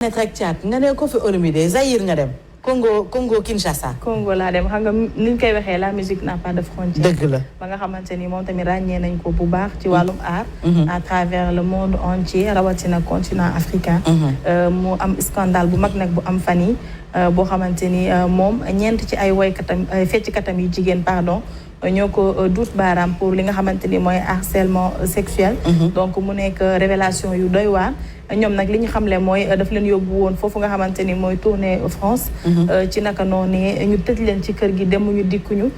net rek caat nga ne ko fi Olomide Zaïre nga dem Congo Kinshasa. Congo laa dem xam nga ni ñu koy waxee la musique n'a pas de frontière. dëgg la ba nga xamante ni moom tamit ràññee nañ ko bu baax ci wàllum art. à travers le monde entier rawatina continent africain. mu am scandale bu mag nag bu am fan yi boo xamante ni moom ñeent ci ay woykatam fecckatam yu jigéen pardon. ñoo ko duut baaraam pour li nga xamante ni mooy harcèlement sexuel. donc mu nekk révélation yu doy waar. ñoom nag li ñu xamle mooy daf leen yóbbu woon foofu nga xamante ni mooy tournée France. ci naka noonu ñu tëj leen ci kër gi demuñu dikkuñu.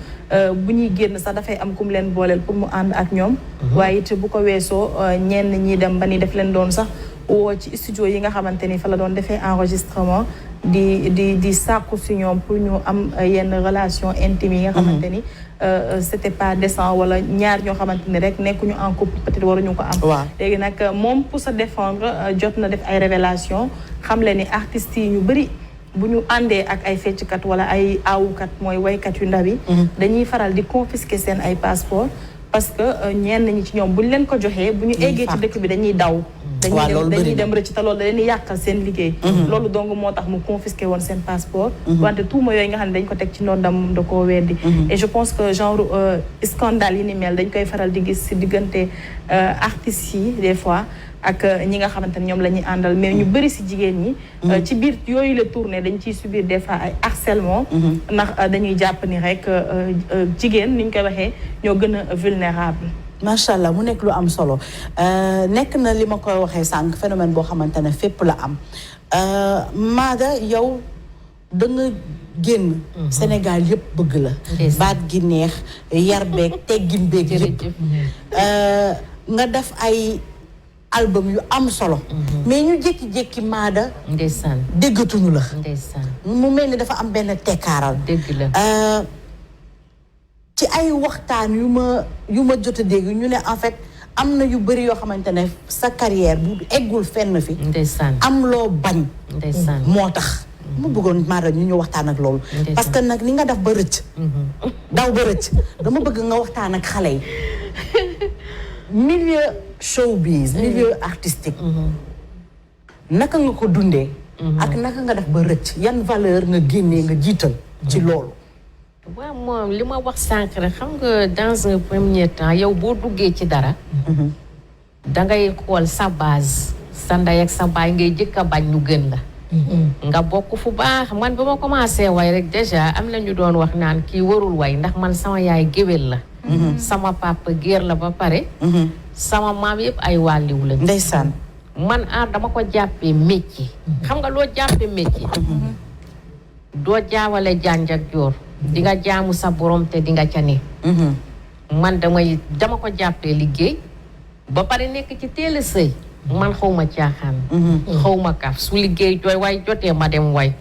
bu ñuy génn sax dafay am kum leen booleel pour mu ànd ak ñoom. waaye it bu ko weesoo ñenn ñi dem ba ni daf leen doon sax woo ci studio yi nga xamante ni fa la doon defee enregistrement. di sàkku si ñoom pour ñu am yenn relation intime yi nga xamante ni c'était pas décent wala ñaar ñoo xamante ni rek nekkuñu en couple peut-être waruñu ko am. léegi nag moom pour se défendre jot na def ay révélation xam le ni artistes yi ñu bëri bu ñu àndee ak ay fecckat wala ay aawukat mooy waykat yu ndaw yi dañuy faral di confisquer seen ay passeport parce que ñenn ñi ci ñoom bu ñu leen ko joxee bu ñu eggee ci dëkk bi dañuy daw dañuy dem rëcc te loolu da leen di yàqal seen liggéey loolu donc moo tax mu confisqué woon seen passeport wante tuuma yooyu nga xam ne dañ ko teg ci ndoddam moom da koo weddi et je pense que genre scandale yi ni mel dañ koy faral di gis si diggante artistes yi des fois ak ñi nga xamante ne ñoom la ñuy àndal mais ñu bëri si jigéen ñi ci biir yooyu la tournée dañ ciy subir des fois ay harcèlement ndax dañuy jàpp ni rek jigéen ni ñu koy waxee ñoo gën a vulnérable macha allah mu nekk lu am solo nekk na li ma koy waxee sànq phénomène boo xamante ne fépp la am Maada yow da nga génn Sénégal yëpp bëgg la baat gi neex yar beeg teggin beeg yëpp nga def ay album yu am solo mais ñu jékki-jékki Maada ndeysaan déggatuñu la ndeysaan mu mel ni dafa am benn tekkaaral dëgg la ci ay waxtaan yu ma jot a dégg ñu ne en fait am na yu bëri yoo xamante ne sa carrière bu eggul fenn fi ndeysaan am loo bañ ndeysaan moo tax mu bëggoon Maada ñu waxtaan ak loolu parce que nag ni nga def ba rëcc daw ba rëcc dama bëgg nga waxtaan ak xale yi milieu showbiz milieu artistique naka nga ko dundee ak naka nga def ba rëcc yan valeur nga génnee nga jiital ci loolu waaw moom li ma wax sànq rek xam nga dans un premier temps yow boo duggee ci dara dangay xool sa base sa ndey ak sa baay ngay jëkk a bañ ñu gën la nga bokk fu baax man ba ma commencé way rek déjà am na ñu doon wax naan kii warul way ndax man sama yaay géwél la sama papa géer la ba pare sama maam yëpp ay wàlliw la ndeysaan man dama ko jàppee métier xam nga loo jàppee métier doo jaawale janj ak joor di nga jaamu sa borom te di nga ca ne man dama ko jàppee liggéey ba pare nekk ci teel a sëy man xaw ma caaxaan xaw ma kaf su liggéey jooy way jotee ma dem way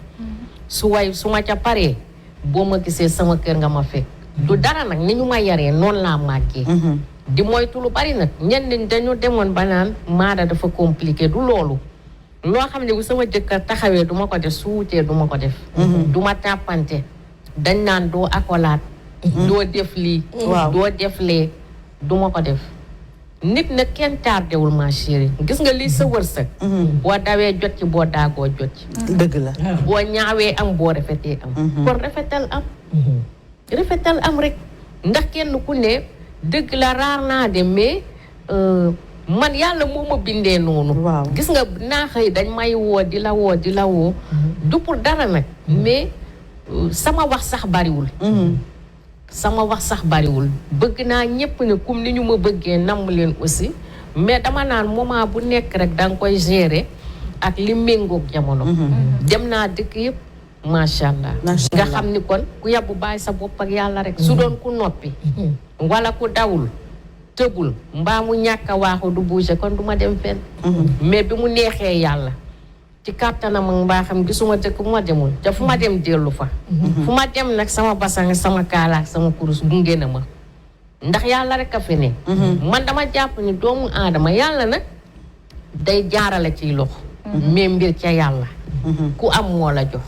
su ma ca paree boo ma gisee sama kër nga ma fekk du dara nag ni ñu ma yaree noonu laa màggee di moytu lu bari nag ñenn ñi dañu demoon ba naan Maada dafa compliqué du loolu loo xam ne bu sama jëkkër taxawee du ma ko def su wutee du ma ko def du ma tàppante dañ naan doo akolaat doo def lii doo def lee du ma ko def nit nag kenn tardewul ma chérie gis nga lii sa wërsëg boo dawee jot ci boo daagoo jot ci dëgg la boo ñaawee am boo rafetee am kon rafetal am rek ndax kenn ku ne dëgg la raar naa de mais man yàlla moo ma bindee noonu gis nga naa xëy dañ may woo di la woo du pour dara nag mais sama wax sax bariwul bëgg naa ñëpp ne comme ni ñu ma bëggee namm leen aussi mais dama naan moment bu nekk rek da nga koy gérer ak li méngoog jamono dem naa dëkk yëpp macha allah nga xam ni kon ku yabbu bàyyi sa bopp ak yàlla rek su doon ku noppi wala ku dawul tëbul mbaa mu ñàkk a waaxu du bouger kon du ma dem fenn mais bi mu neexee yàlla ci kàttanam ak mbaaxam gisuma dëkk bu ma demul te fu ma dem dellu fa fu ma dem nag sama basang sama kaalaak sama kurus gunge na ma ndax yàlla rek a fi ne man dama jàpp ni doomu aadama yàlla nag day jaarale ciy loxo mais mbir ca yàlla ku am moo la jox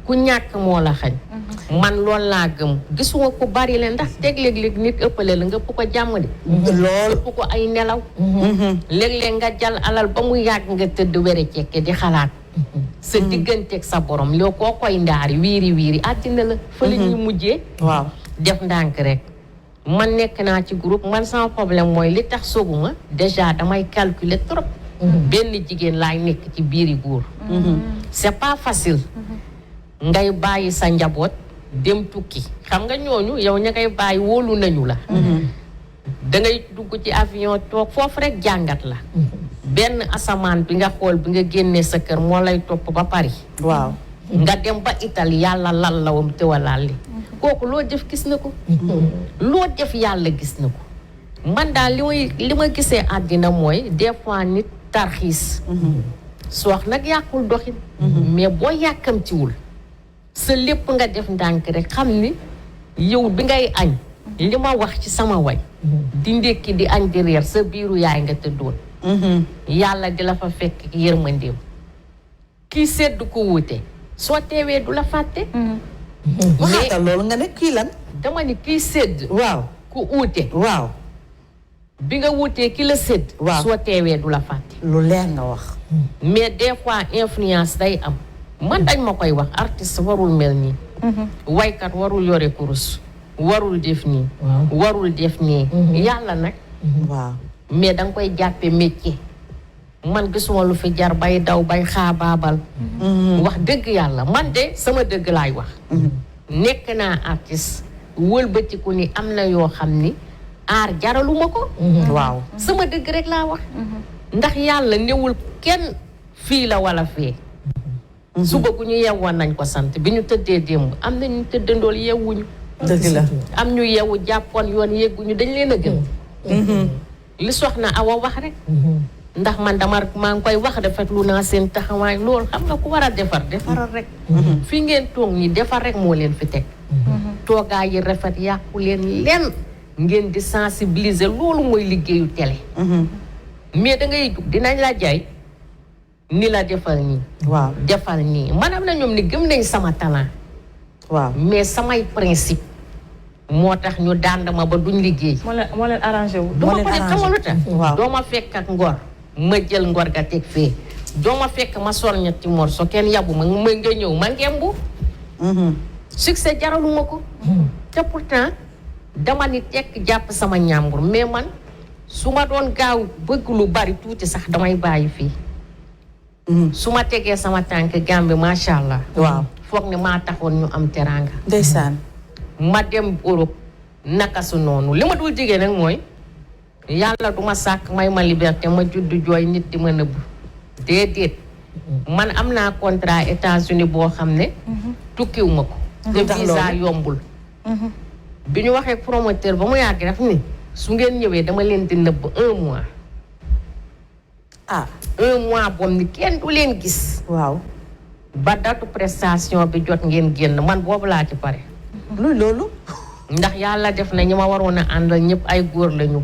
ku ñàkk moo la xañ man loolu laa gëm gisuma ko bari leen ndax teg léeg-léeg nit ëppale la nga ëpp ko jàmm de lool ëpp ko ay nelaw léeg-léeg nga jal alal ba mu yàgg nga tëdd were cekke di xalaat sa digganteeg sa borom loo koo koy ndaari wiiri àddina la fa la ñuy mujjee waaw def ndànk rek man nekk naa ci groupe man sama problème mooy li tax soguma déjà damay calculer trop benn jigéen laay nekk ci biiri góor c'est pas facile ngay bàyyi sa njaboot dem tukki xam nga ñooñu yow ña ngay bàyyi wóolu nañu la da ngay dugg ci avion toog foofu rek jàngat la benn asamaan bi nga xool bi nga génnee sa kër moo lay topp ba Paris waaw nga dem ba Italie yàlla lal la wam tëwalaal li kooku loo def gis na ko loo def yàlla gis na ko man daal li ma gisee àddina mooy des fois nit tarxiis soox nag yàqul doxin mais boo yàkkamtiwul sa lépp nga def ndànk rek xam ni yow bi ngay añ li ma wax ci sama way di ndékki di añ di reer sa biiru yaay nga tëddoon yàlla di la fa fekk yërmandeem kii sedd ko wuute soo teewee du la fàtte waxaatal loolu nga ne kii lan dama ni kii sedd waaw ku uute waaw bi nga wuutee ki la sedd waaw soo teewee du la fàtte lu leer nga wax mais des fois influence day am man dañ ma koy wax artiste warul mel nii waykat warul yore kurus warul def nii warul def nii yàlla nag waaw mais danga koy jàppe métier man gisuma lu fi jar bay daw bay xaabaabal wax dëgg yàlla man de sama dëgg laay wax nekk naa artiste wëlbatiku ni am na yoo xam ni aar jaraluma ko waaw sama dëgg rek laa wax ndax yàlla newul kenn fii la wala fee suba gu ñu yewwoon nañ ko sant bi ñu tëddee démb am na ñu tëddandool yewwuñu dëgg la am ñu yeewu jàppoon yoon yegguñu dañ leen a gën li soxna Awa wax rek ndax man maa ngi koy wax rafetlu naa seen taxawaay loolu xam nga ku war a defaral rek fii ngeen toog ñi defar rek moo leen fi teg toogaay yi rafet yàqu leen lenn ngeen di sensibiliser loolu mooy liggéeyu télé mais da ngay dugg dinañ la jaay ni la defal nii waaw defal nii maanaam na ñoom ni gëm nañ sama talent waaw mais samay principe moo tax ñu dànd ma ba duñ liggéey moo leen arrangé wu duma ko def xamalu tax waaw doo ma fekk ak ngor ma jël ngor ga teg fee doo ma fekk ma sol ñetti morso kenn yabu ma nga ñëw ma ngembu succès jaraluma ko te pourtant dama ni tekk jàpp sama ñàmbur mais man su ma doon gaaw bëgg lu bari tuuti sax damay bàyyi fii su ma tegee sama tànk Gambie macha allah waaw foog ne maa taxoon ñu am teraanga ndeysaan ma dem Europe naka su noonu li ma dul jigéen nag mooy yàlla du ma sàkk may ma liberté ma juddu jooy nit di ma nëbb déedéet man am naa contrat États-Unis boo xam ne tukkiw ma ko te visa yombul bi ñu waxee promoteur ba mu yàgg daf ni su ngeen ñëwee dama leen di nëbb 1 mois 1 mois boobu ni kenn du leen gis waaw ba datu prestation bi jot ngeen génn man boobu laa ci pare loolu ndax yàlla def na ñi ma waroon a àndal ñëpp ay góor lañu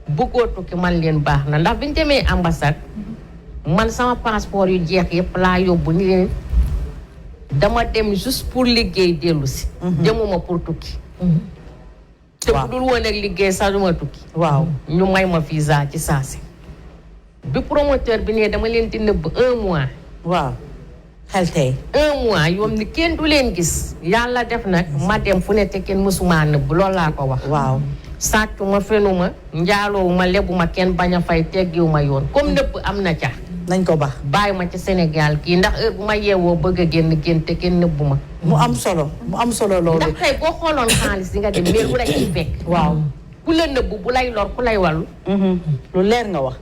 bëggoo tukki man leen baax na ndax biñu demee ambassade man sama passeport yu jeex yëpp laa yóbbu ni leen dama dem juste pour liggéey dellu si demuma pour tukki te bu dul woon ak liggéey sax duma tukki waaw ñu may ma visa ci saasi bi promoteur bi ne dama leen di nëbb 1 mois waaw xel tey 1 mois yoom ni kenn du leen gis yàlla def nag ma dem fu ne te kenn mësuma nëbb loolu laa ko wax waaw sàccu ma fenu ma njaaloowu ma lebu ma kenn bañ a fay teggiwu ma yoon comme nëbb am na ca nañ ko baax bàyyi ma ci Sénégal kii ndax heure bu ma yeewoo bëgg a génn te kenn nëbbu ma mu am solo loolu ndax tey boo xooloon xaalis di nga dem mais bu la ciy fekk waaw ku la nëbbu bu lay lor ku lay wàllu lu leer nga wax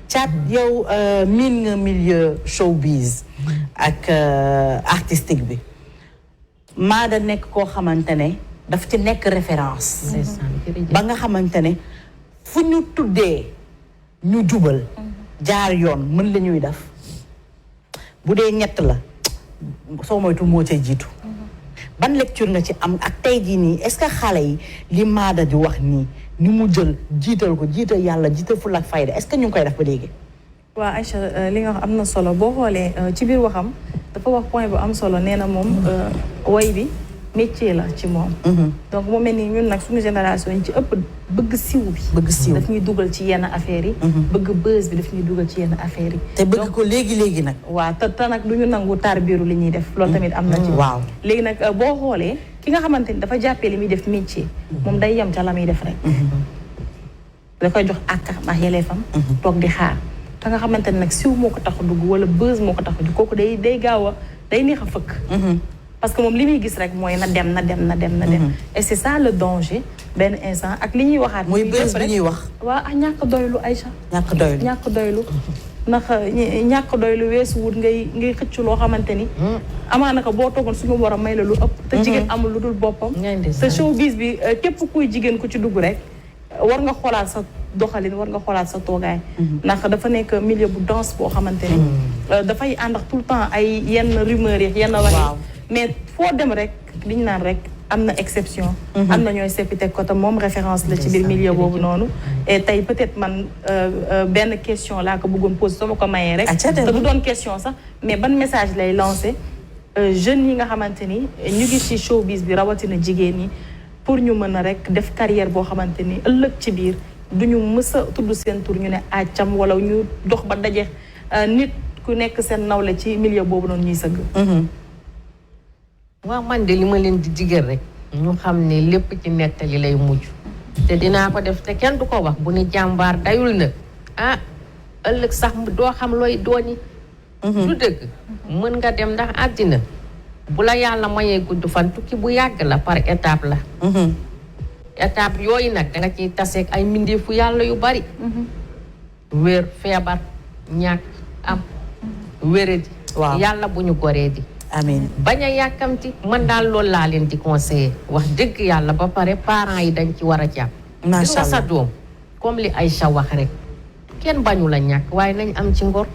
Thiat yow miin nga milieu showbiz ak artistique bi Maada nekk koo xamante ne daf ci nekk référence ba nga xamante ne fu ñu tuddee ñu jubal jaar yoon mën la ñuy def bu dee ñett la soo moytu moo ca jiitu ban lecture nga ci am ak tey jii nii est-ce que xale yi li Maada di wax nii ni mu jël jiital ko jiital yàlla jiital fulla ak fayda est-ce que ñu ngi koy def ba léegi waaw Aïcha li nga wax am na solo boo xoolee ci biir waxam dafa wax point bu am solo nee na moom woy bi métier la ci moom. donc mu mel ni ñun nag suñu génération yi ci ëpp bëgg siw bi. bëgg siiw daf ñuy dugal ci yenn affaires yi. bëgg buzz bi daf ñuy dugal ci yenn affaires yi. te bëgg ko léegi nag. waaw te nag du ñu nangu tarbiru li ñuy def. loolu tamit am na ci. waaw léegi nag boo xoolee ki nga xamante ni dafa jàppee li muy def métier. moom day yem ca la muy def rek. da koy jox àq ak yelleefam. toog di xaar te nga xamante ne nag siw moo ko tax a dugg wala buzz moo ko tax a dugg kooku day gaaw a day neex a fëkk. parce que moom li muy gis rek mooy na dem. et c'est ça le danger benn instant ak li ñuy waxaat. muy bés bi ñuy wax. waaw ak ñàkk doylu Aïcha. ñàkk doylu ndax ñàkk doylu weesu wut ngay xëcc loo xamante ni. amaana ko boo toogoon suñu borom may la lu ëpp. te jigéen amul lu dul boppam. te showbiz bi képp kuy jigéen ku ci dugg rek war nga xoolaat sa doxalin war nga xoolaat sa toogaay. ndax dafa nekk milieu bu dense boo xamante ni. dafay ànd ak tout le temps ay yenn rumeurs yi yenn wax yi. mais foo dem rek liñ naan rek am na exception. am na ñooy seppi teg ko te moom référence la ci biir milieu boobu noonu. et tey peut-être man benn question laa ko bëggoon poser sama ko mayee rek. te du doon question sax mais ban message lay lancé jeunes yi nga xamante ni ñu ngi ci showbiz bi rawatina jigéen ñi pour ñu mën a rek def carrière boo xamante ni ëllëg ci biir du ñu mës a tudd seen tur ñu ne àccam wala ñu dox ba daje nit ku nekk seen nawle ci milieu boobu noonu ñuy sëgg. waaw man de li ma leen di digal rek ñu xam ne lépp ci nettali lay mujj te dinaa ko def te kenn du ko wax bu ni jàmbaar dayul nag ëllëg sax doo xam looy dooni du dëgg mën nga dem ndax àddina bu la yàlla mayee gudd fan tukki bu yàgg la par étape la étape yooyu nag danga ciy taseeg ay mbindeefu yàlla yu bari wér feebar ñàkk am wéradi yàlla bu ñu goree di amiin bañ a yàkkamti man daal loolu laa leen di conseiller wax dëgg yàlla ba pare parents yi dañ ci war a jàpp gis nga sa doom comme li Aïcha wax rek kenn bañu la ñàkk waaye nañ am ci ngor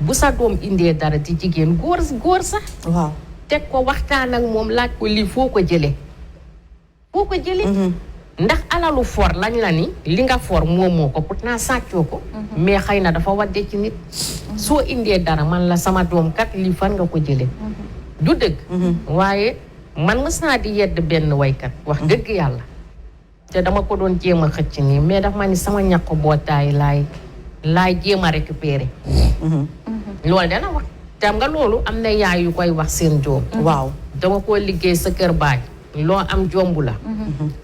bu sa doom indee dara di jigéen góor sax waaw teg ko waxtaan ak moom laaj ko lii foo ko jëlee ndax alalu for lañ la ni li nga for moomoo ko pourtant sàccoo ko mais xëy na dafa wadde ci nit soo indee dara man la sama doom kat lii fan nga ko jëlee du dëgg waaye man mës naa di yedd benn waykat wax dëgg yàlla te dama ko doon jéem a xëcc nii mais dafa ma ni sama ñàkk bootaay laay jéem a récupérer loolu dana wax tam nga loolu am na yaay yu koy wax seen doom waaw dama koo liggéey sa kër baay loo am jomb la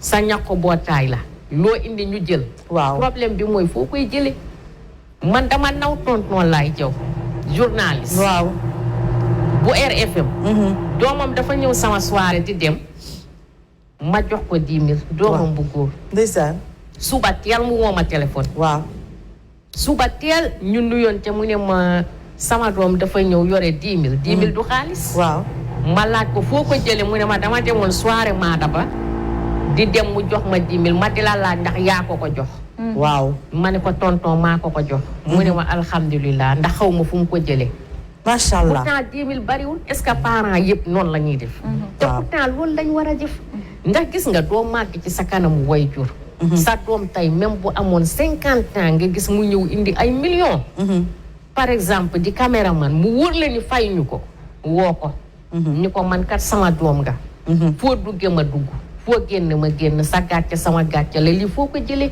sa ñàkk bootaay la loo indi ñu jël waaw problème bi mooy foo koy jële man dama naw tonton Laay Jaw journaliste waaw bu RFM doomam dafa ñëw sama soirée di dem ma jox ko 10 000 doomam bu góor ndeysaan suba teel mu woo ma téléphone waaw suba teel ñu nuyoon te mu ne ma sama doom dafa ñëw yore 10 000 10 000 du xaalis waaw ma laaj ko foo ko jële mu ne ma dama demoon soirée maada ba di dem mu jox ma 10 000 ma di la laaj ndax yaa ko jox waaw ma ne ko tonton maa ko jox mu ne ma alhamdulilah ndax xaw ma fu mu ko jëlee macha allah pourtant 10 000 bariwul est-ce que parents yëpp noonu la ñuy def te pourtant loolu lañ war a def ndax gis nga doo màgg ci sa kanamu waajur sa doom tey même bu amoon 50 ans nga gis mu ñëw indi ay millions par exemple di caméraman mu wóor la ni fay ñu ko woo ko ni ko man kat sama doom nga foo dugge ma dugg foo génn ma génn sa gàcce sama gàcce la lii foo ko jëlee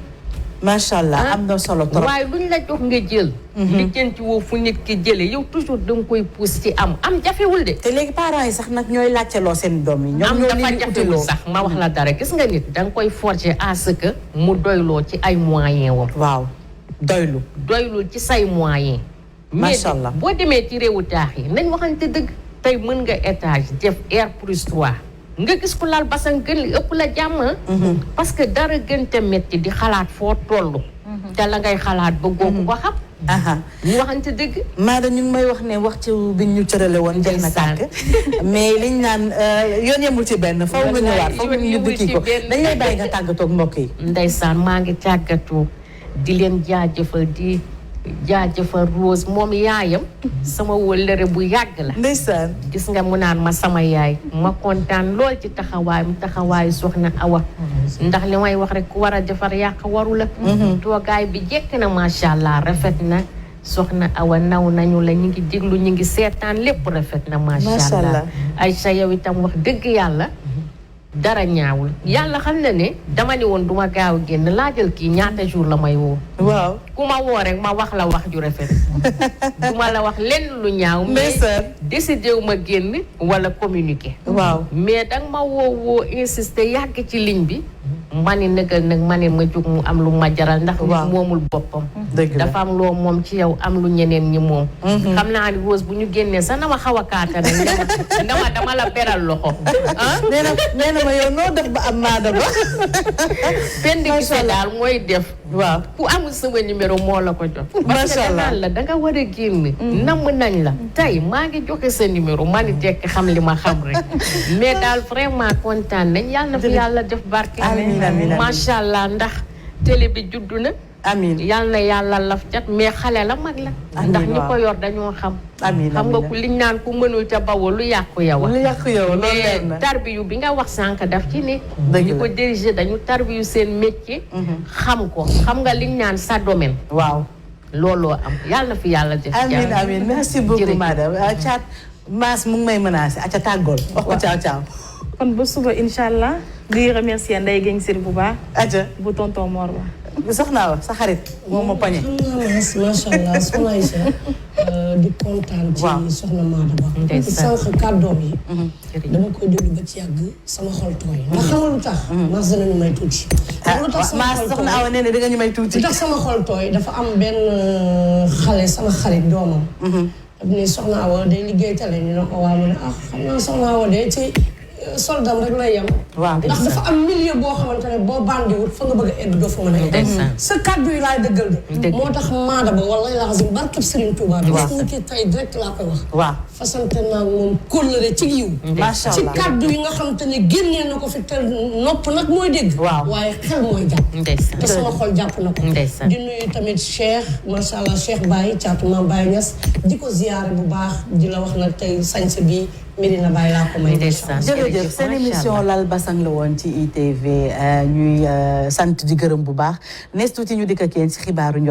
macha allah am na solo trop waaye luñ la jox nga jël li jën ci woo fu nit ki jëlee yow toujours danga koy pousse ci am jafewul de te léegi parents yi sax nag ñooy laajteloo seen doom yi ñoom am dafa jafewul sax ma wax la dara gis nga nit danga koy forger à ce que mu doyloo ci ay moyens wam waaw doylu ci say moyens macha allah boo demee ci réewu taax yi nañ waxante dëgg tey mën nga étage def R+3 nga gis ko laal basan gën li ëpp la jàmm parce que dara gën te metti di xalaat foo toll te la ngay xalaat ba googu ko xam ñu waxante dëgg Maada ñu ngi may wax ne waxtu bi ñu cërale woon jeex na tàkk mais liñ naan yoon yemul ci benn faw nga ñëwaat faw nga ñu dikki ko dañ lay bàyyi nga tàggatoo ak mbokk yi ndeysaan maa ngi tàggatoo di leen jaajëfal di jaajëfal Rose moom yaayam sama wëllëre bu yàgg la ndeysaan gis nga mu naan ma sama yaay ma kontaan lool ci taxawaayu soxna Awa ndax li may wax rek ku war a defar yàq waru la toogaay bi jekk na macha allah rafet na soxna Awa naw nañu la ñu ngi déglu ñu ngi seetaan lépp rafet na macha allah Aïcha yow itam wax dëgg yàlla dara ñaawul yàlla xam na ne dama ne woon duma gaaw a génn laajal kii ñaata jour la may woo waaw ku ma woo rek ma wax la wax ju rafet duma la wax lenn lu ñaaw mais décidé wu ma génn wala communiquer waaw mais danga ma woo insister yàgg ci ligne bi ma ni nëgal nag ma ne ma jóg mu am lu ma jaral ndax nit moomul boppam dafa am loo moom ci yow am lu ñeneen ñi moom xam naa ni Rose bu ñu génnee sax na ma xaw a kaata rek dama la beral loxo nee na ma yow noo def ba am maada ba Penda Guissé daal mooy def waaw ku amul sama numéro moo la ko jox parce macha que allah danaan la danga war a génn namm nañ la tey maa ngi joxe sa numéro maa ngi tekk xam li ma xam rek mais daal vraiment kontaan nañ yàlla na fi yàlla def barke macha allah ndax télé bi juddu na amiin yàlla na yàlla laf cat mais xale la mag la ndax ñi ko yor dañoo xam amiin xam nga ku liñ naan ku mënul ca bawoo lu yàqu yow lu yàqu yow loolu leer na mais tarbiyu bi nga wax sànq daf ci ne ñi ko diriger dañu tarbiyu seen métier xam ko xam nga liñ naan sa domaine waaw looloo am yàlla na fi yàlla def amiin amiin merci beaucoup madame Thiat Mass mu ngi may menacé aca tàggool wax ko caaw caaw kon ba suba incha allah di remercier Ndeye Guèye Sir bu baax aca bu tonton Mor ba soxnaa wa sa xarit moom ma pañe macha allah soxna Aïcha di kontaan ci soxna Maada Ba sànq kàddoom yi dama koy déglu ba ci yàgg sama xol tooy ndax xam nga lu tax Mass danañu may tuuti lu tax sama xol soxna Awa nee na danga ñu may tuuti lu tax sama xol tooy dafa am benn xale sama xarit doomam daf ne soxna Awa day liggéey tale ñu ne ko waa mu ne xam naa soxna Awa de ci soldam rek lay yem ndax dafa am milieu boo xamante ne boo bandiwut fa nga bëgg a egg doo fa mën a egg sa kàddu yi laay dëggal de moo tax Maada Ba wallahi lazim barkeb Serigne Touba bi gis nga kii tey direct laa koy wax fasante naa moom kóllëre ci yiw ci kàddu yi nga xamante ne génnee na ko fi te nopp nag mooy dégg waaye xel mooy jàpp te sama xol jàpp na ko di nuyu tamit Cheikh macha allah Cheikh Baye Thiatou Mame Baye Niass di ko ziyaare bu baax di la wax nag tey sañse bi Medina Baye laa ko may jërëjëf seen émission Lal Basang la woon ci ITV ñuy sant di gërëm bu baax nees tuuti ñu dikk ak yéen ci xibaaru njool